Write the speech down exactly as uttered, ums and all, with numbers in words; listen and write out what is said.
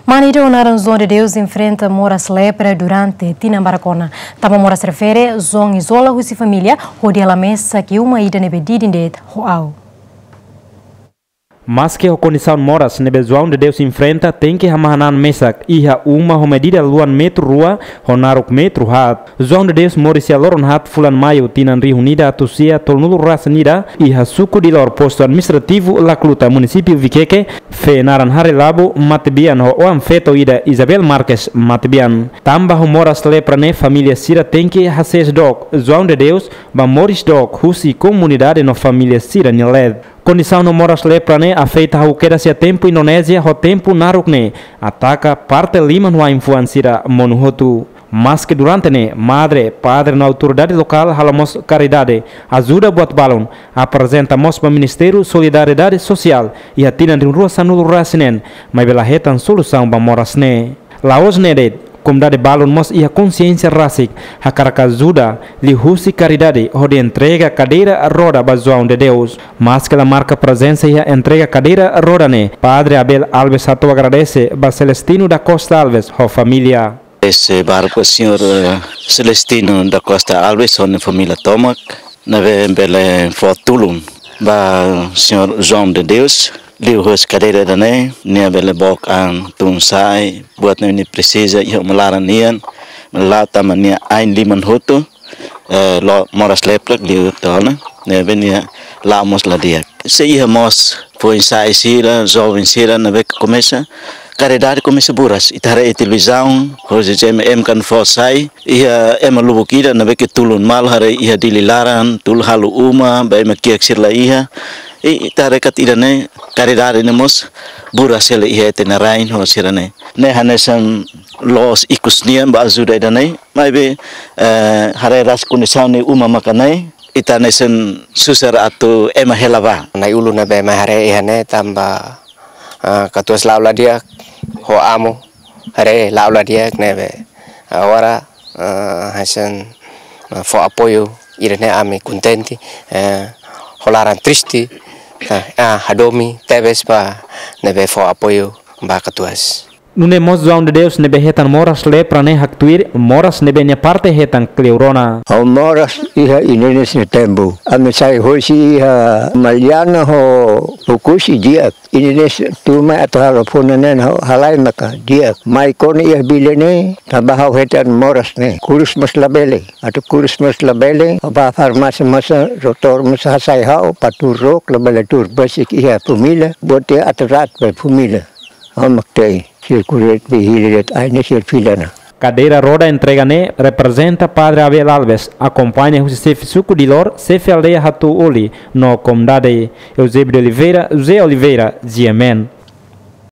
Manu ida ho naran João de Deus enfrenta moras lepra durante tinan barak ona. Tanba moras refere, João izola husi família, hodi halo mesak iha uma ida ne'ebé didin de'it ho ahu. Maske ho kondisaun moras ne'ebé João de Deus enfrenta, tenke hamahan an mesak iha uma ho medida luan metru rua ho naruk metru haat. João de Deus moris iha loron haat fulan Maiu tinan rihun ida atus sia tolunulu resin ida iha suku Dilor, postu administrativu Lacluta, munisípiu Viqueque, feen naran Harelabu, matebian ho oan-feto ida Isabel Marques, matebian. Tanba ho moras lepra ne'e, família sira tenke hasees dook João de Deus ba moris dook husi komunidade no família sira-nia leet. Kondisaun no moras lepra ne'e afeta hahú kedas iha tempu Indonézia ho tempu naruk ne'e ataka parte liman ho ain-fuan sira monu hotu. Maske durante ne'e, madre, padre no autoridade lokál halo mós karidade, ajuda buat balun, aprezenta mós ba Ministériu Solidariedade Sosiál iha tinan rihun rua sanulu resin neen, maibé la hetan solusaun ba moras ne'e. La'ós ne'e de'it, komunidade balun mós iha konsiénsia rasik, hakarak ajuda liuhusi karidade hodi entrega kadeira roda ba João de Deus. Maske la marka prezensa iha entrega kadeira roda ne'e, Padre Abel Alves hato'o agradese ba Celestino da Costa Alves ho família. Ese barco señor, eh, Celestino da Costa Alves, ho nia família tomak, ne'ebé bele fó tulun ba señor João de Deus, liuhusi kadeira ida-ne'e, nia bele book an tun-sa'e, buat ne'ebé nia presiza iha uma laran nian, la'o tanba nia ain liman hotu, eh, la'o moras lepra liu tiha ona, ne'ebé nia la'o mós la di'ak. Sei iha mós foin-sa'e sira, joven sira ne'ebé komesa, karidade komesa buras. Ita haree iha televizaun, hoje ema kan fó sai, iha ema lubuk ida ne'ebé ke tulun malu haree iha Dili laran, tulun halo uma ba ema kiak sira la iha. I ita haree katak ida-ne'e karidade ne'e mós buras hela iha ita-nia rain ho sira-ne'e. Ne'e hanesan loos ikus nian ba ajuda ida-ne'e, maibé, eh, haree ras kondisaun ne'e uma maka ne'e, ita hanesan susar atu ema hela ba. Na'i-ulun ne'ebé mai haree iha ne'e tanba, eh, katuas la'o la di'ak, ho amu haree la'o la di'ak ne'ebé. Agora, eh, hanesan, eh, fó apoiu ida-ne'e ami kontente, eh, ho laran triste, eh, ah, hadomi tebes ba ne'ebé fó apoiu ba katuas. Nune'e mós João de Deus ne'ebé hetan moras lepra ne'e haktuir moras ne'ebé nia parte hetan kleur ona. Ha'u moras iha Indonézia nia tempu. Ami sai hosi iha Maliana ho Fukusi di'ak. Indonézia tun mai atu halo funu ne'e ha'u halai maka di'ak. Mai kona iha Dili ne'e, tanba ha'u hetan moras ne'e. Kurus mós labele. Atu kurus mós labele, ba farmásia mós, doutór mós hasai ha'u, para tuur dook, labele tuur besik iha família, buat ida atrasaun ba família. Ha'u mak tei, sira kuret be hili de'it ain ne'e sira fila ona. Kadeira roda entrega ne'e reprezenta Padre Abel Alves, akompaña husi xefe suku Dilor, xefe aldeia Hatu Uli, no komunidade. Eusébio de Oliveira, José Oliveira, G M N.